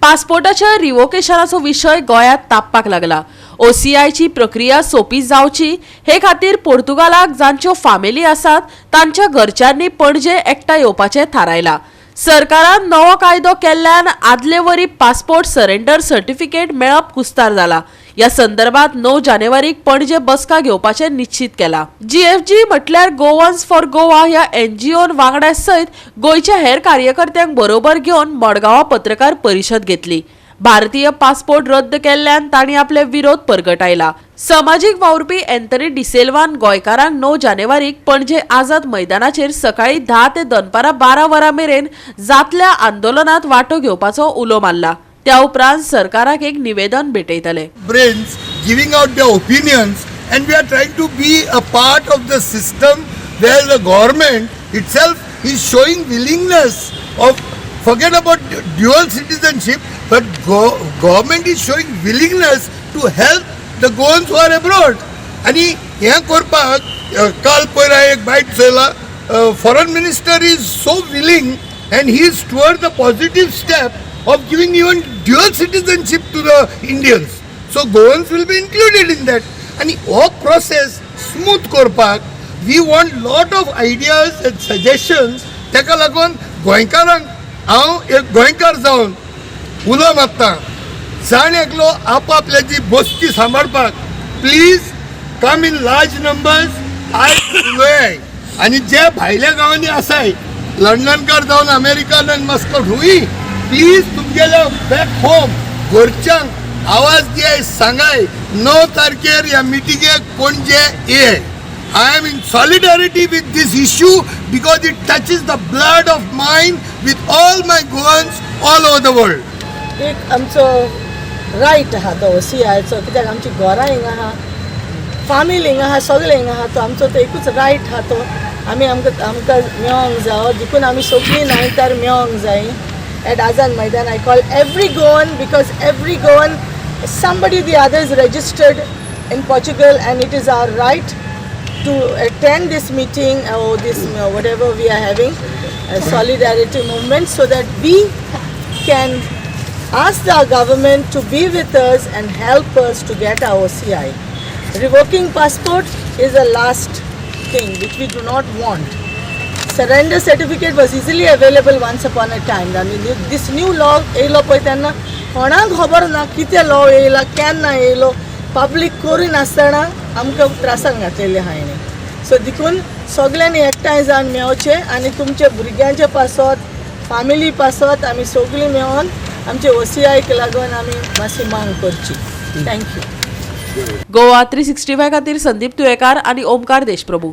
पासपोर्टाच्या रिवोकेशनाचो विशय गोंयांत तापपाक लागला. ओसीआयची प्रक्रिया सोंपी जावची हे खातीर पोर्तुगालाक जांच्यो फामिली आसात तांच्या घरच्यांनी पणजे एकठांय येवपाचें थारायलां. सरकारान नवो कायदो केल्ल्यान आदले वरी पासपोर्ट सरेंडर सर्टिफिकेट मेळप कुस्तार जाला. ह्या संदर्भात 9 जानेवारीक पणजे बसका घेवपाचें निश्चित केलां. जीएफजी म्हटल्यार गोवन्स फॉर गोवा ह्या एनजीओन वांगड्या सयत गोंयच्या हेर कार्यकर्त्यांक बरोबर घेवन मडगांवां पत्रकार परिशद घेतली. भारतीय पासपोर्ट रद्द केल्ल्यान तांणी आपले विरोध परगटायला. समाजीक वावुरपी एन्थनी डिसेल्वान गोंयकारांक 9 जानेवारीक पणजे आझाद मैदानाचेर सकाळी 10 ते दनपारां 12 वरां मेरेन जातल्या आंदोलनात वांटो घेवपाचो उलो मारला. त्या उपरांत सरकाराक एक निवेदन भेटयतले. Brains giving out their opinions, and we are trying to be a part of the system where the government itself is showing willingness of, forget about dual citizenship, but government is showing willingness to help the Goans who are abroad. आणि हें करपाक काल पयर हांवें एक बायट चोयला, foreign minister is so willing and he is toward the positive step of giving even dual citizenship to the Indians. So Goans will be included in that. आणि हो process smooth करपाक we want lot of ideas and suggestions. ताका लागून गोंयकारांक हांव एक गोंयकार जावन उलो मारता, जाण एकलो आपापल्याची बस्ती सांबाळपाक please come in large numbers. आयज उलयाय आनी जे भायल्या गांवांनी आसाय, लंडनकार जावन अमेरिकन आनी मस्कट हुंय, प्लीज तुमगेल्या बॅक होम घरच्यांक आवाज दियाय, सांगाय, 9 तारखेर ह्या मिटिंगेक पणजे ये. I am in solidarity with this issue because it touches the blood of mine with all my Goans all over the world. एक आमचो रायट आहा तो ओसीआयचो, कित्याक आमची घरां हिंगा आहा, फामील हिंगा आहा, सगळें हिंगा आहा. तो आमचो तो एकूच रायट आहा, तो आमी आमकां मेळोंक जावो. देखून आमी सगळीं नायतार मेळोंक जाय at Azad Maidan. I call every Goan because every Goan, somebody the other, is registered in Portugal and it is our right to attend this meeting or this whatever we are having, a solidarity movement, so that we can ask the government to be with us and help us to get our OCI. Revoking passport is the last thing which we do not want. Surrender certificate was easily available once upon a time. I mean, this new law येयलो पळय तेन्ना कोणाक खबर ना कितें law येयला, केन्ना येयलो. पब्लीक करिनासतना आमकां त्रासान घातलेले आहा हेणी. सो देखून सगल्यांनी एकठांय जावन मेळचें आनी तुमच्या भुरग्यांचे पासत, फामिली पासत आमी सगळीं मेळोन आमचे ओसीआयक लागून आमी मातशी मांग करची. Thank you. Goa 365 खातीर संदीप तुयेकार आनी ओमकार देशप्रभू.